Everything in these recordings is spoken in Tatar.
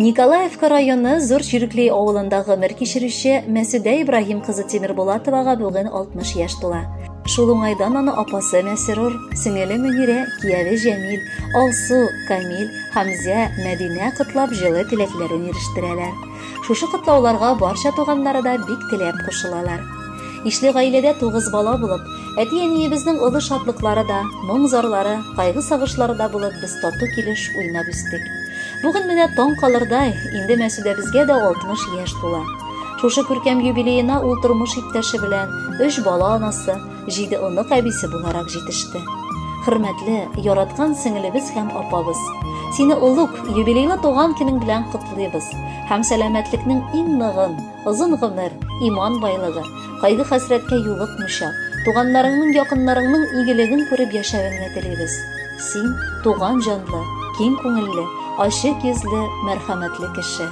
Николаевка районы Зур Чиркли авылында гомер кичерүче Мәсүдә Ибраһим кызы Тимербулатовага бүген 60 яшь тула. Шул уңайдан аны апасы Мәсрур, сеңеле Мөнирә, кияве Җәмил, Алсу, Камил, Хәмзә, Мәдинә котлап җылы теләкләрен ирештерәләр. Шушы котлауларга барча туганнары да бик теләп кушылалар. Ишле гаиләдә тугыз бала булып, әти-әниебезнең олы шатлыклары да, моң-зарлары, кайгы-сагышлары да булып без тату килеш уйнап үстек. Бүген менә таң калырдай, инде Мәсүдәбезгә дә 60 яшь тула. Шушы күркәм юбилеена ул тормыш иптәше белән өч бала анасы, җиде онык әбисе буларак җитеште. Хөрмәтле, яраткан сеңелебез һәм апабыз, сине олуг, юбилейлы туган көнең белән котлыйбыз һәм сәламәтлекнең иң ныгын, озын гомер, иман байлыгы, кайгы-хәсрәткә юлыкмыйча, туганнарыңның, якыннарыңның игелеген күреп яшәвеңне телибез. Син туган җанлы, киң күңелле, ачык йөзле, мәрхәмәтле кеше.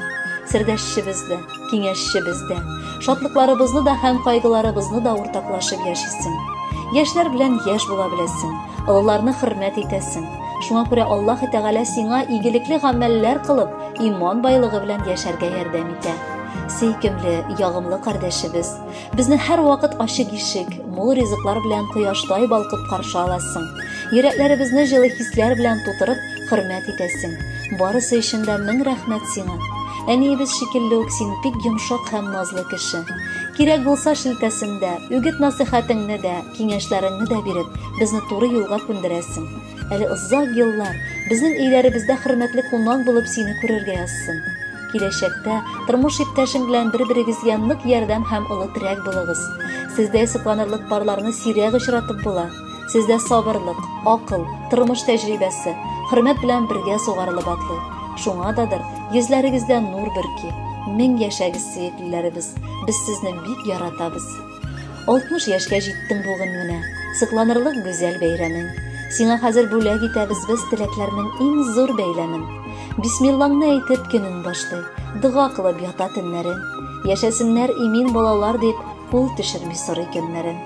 Сердәшчебез дә, киңәшчебез дә. Шатлыкларыбызны да һәм кайгыларыбызны да уртаклашып яшисең. Яшьләр белән яшь була беләсең, олыларны хөрмәт итәсең. Шуңа күрә Аллаһ Тәгалә сиңа игелекле гамәлләр кылып, иман байлыгы белән яшәргә ярдәм итә. Сөйкемле, ягымлы кардәшебез, безне һәрвакыт ачык ишек, мул ризыклар белән кояштай балкып каршы аласың. Йөрәкләребезне җылы хисләр белән тутырып, хөрмәт итәсең. Барысы өчен дә мең рәхмәт сиңа. Әниебез шикелле үк син бик йомшак һәм назлы кеше. Кирәк булса шелтәсен дә, үгет-насыйхәтеңне дә, киңәшләреңне дә биреп, безне туры юлга күндерәсең. Әле озак еллар безнең өйләребездә хөрмәтле кунак булып сине күрергә язсын. Киләчәктә тормыш иптәшең белән бер-берегезгә нык ярдәм һәм олы терәк булыгыз. Сездәй сокланырлык парларны сирәк очратып була. Сездә сабырлык, акыл, тормыш тәҗрибәсе, хөрмәт белән бергә сугарылып атлый. Шуңададыр, йөзләрегездә нур бөрки. Мең яшәгез, сөеклеләребез. Без сезне бик яратабыз. 60 яшькә җиттең бүген менә. Сокланырлык гүзәл бәйрәмең. Сиңа хәзер бүләк итәбез без теләкләрнең иң зур бәйләмен. Бисмиллаңны әйтеп көнен башлый, дога кылып ята төннәрен. Яшәсеннәр имин балалар дип, кул төшерми сорый көннәрен.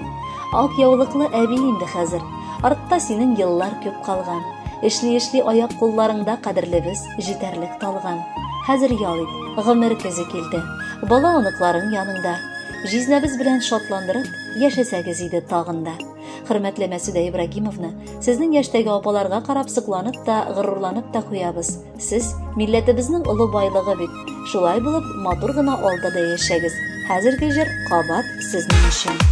Ак яулыклы әби инде хәзер. Артта синең еллар күп калган. Эшли-эшли аяк кулларыңда кадерлебез җитәрлек талган. Хәзер ял ит, гомер көзе килде. Бала оныкларың яныңда. Җизнәбез белән шатландырып, яшәсәгез иде тагын да. Хөрмәтле Мәсүдә Ибрагимовна, сезнең яшьтәге апаларга карап сокланып та, горурланып та куябыз. Сез милләтебезнең олы байлыгы бит. Шулай булып, матур гына алда да яшәгез. Хәзерге җыр кабат сезнең өчен.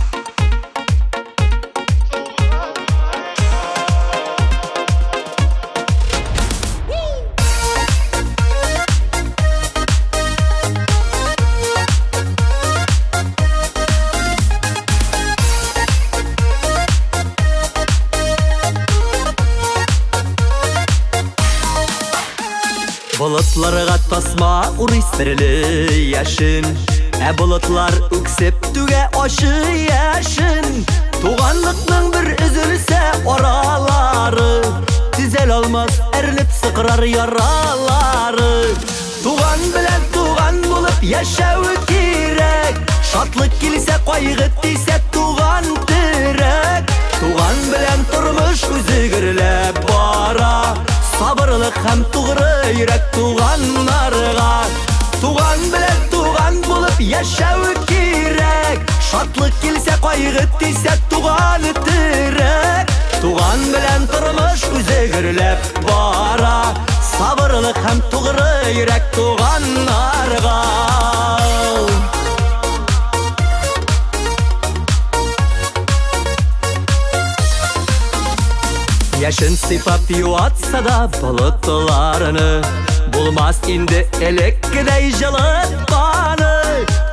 Болытларга тасма урый серле яшен, ә болытлар үксеп түгә ачы яшен. Туганлыкның бер өзелсә аралары, төзәл алмас әрлеп сыкрар яралары. Туган белән туган булып яшәү кирәк, шатлык килсә кайгы тисә туган терәк. Туган белән тормыш үзе гөрләп бара, сабырлык һәм тугры йөрәк туганнарга. Туган белән туган булып яшәү кирәк, шатлык килсә кайгы тисә туган терәк. Туган белән тормыш үзе гөрләп бара, сабырлык һәм тугры йөрәк туганнарга. Яшен сыйпап юатса да болытларны, булмас инде элеккедәй җылытканы.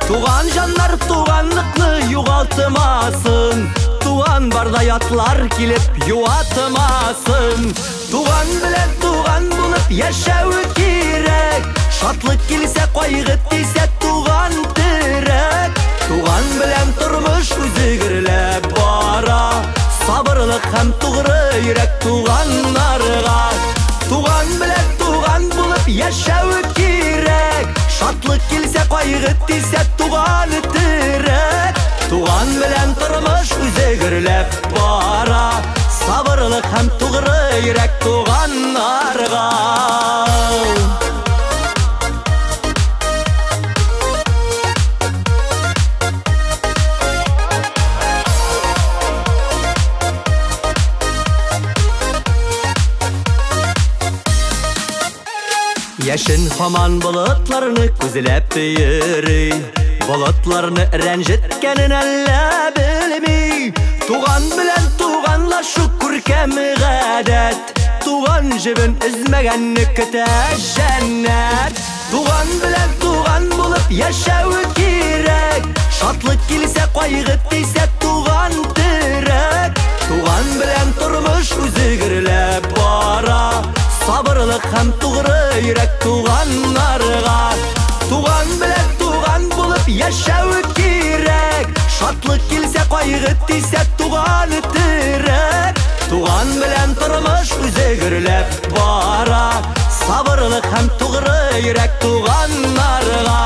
Туган җаннар туганлыкны югалтмасын, туган барда ятлар килеп юатмасын. Туган белән туган булып яшәү кирәк, шатлык килсә кайгы тисә туган терәк. Туган белән тормыш үзе гөрләп бара, сабырлык һәм тугры йөрәк туганнарга. Туган белән туган булып яшәү кирәк, шатлык килсә кайгы тисә туган терәк. Туган белән тормыш үзе гөрләп бара, сабырлык һәм тугры йөрәк туганнарга. Яшен һаман болытларны күзләп йөри, болытларны рәнҗеткәнен әллә белми. Туган белән туганлашу күркәм гадәт, туган җебен өзмәгәнне көтә җәннәт. Туган белән туган булып яшәү кирәк, шатлык килсә, кайгы тисә, туган терәк. Туган белән тормыш үзе гөрләп бара, сабырлык һәм тугры йөрәк туганнарга. Туган белән туган булып яшәү кирәк, шатлык килсә, кайгы тисә, туган терәк. Туган белән тормыш үзе гөрләп бара, сабырлык һәм тугры йөрәк туганнарга.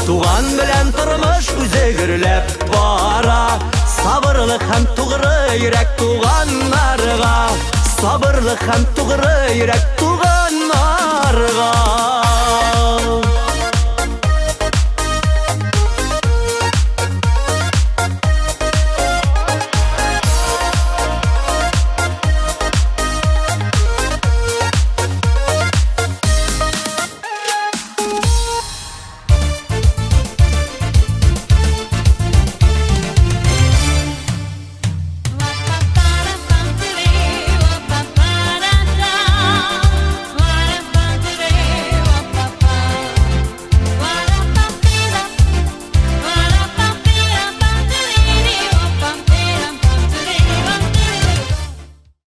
Туган белән тормыш үзе гөрләп бара, сабырлык һәм тугры йөрәк туганнарга. Сабырлык һәм тугры йөрәк туганнарга.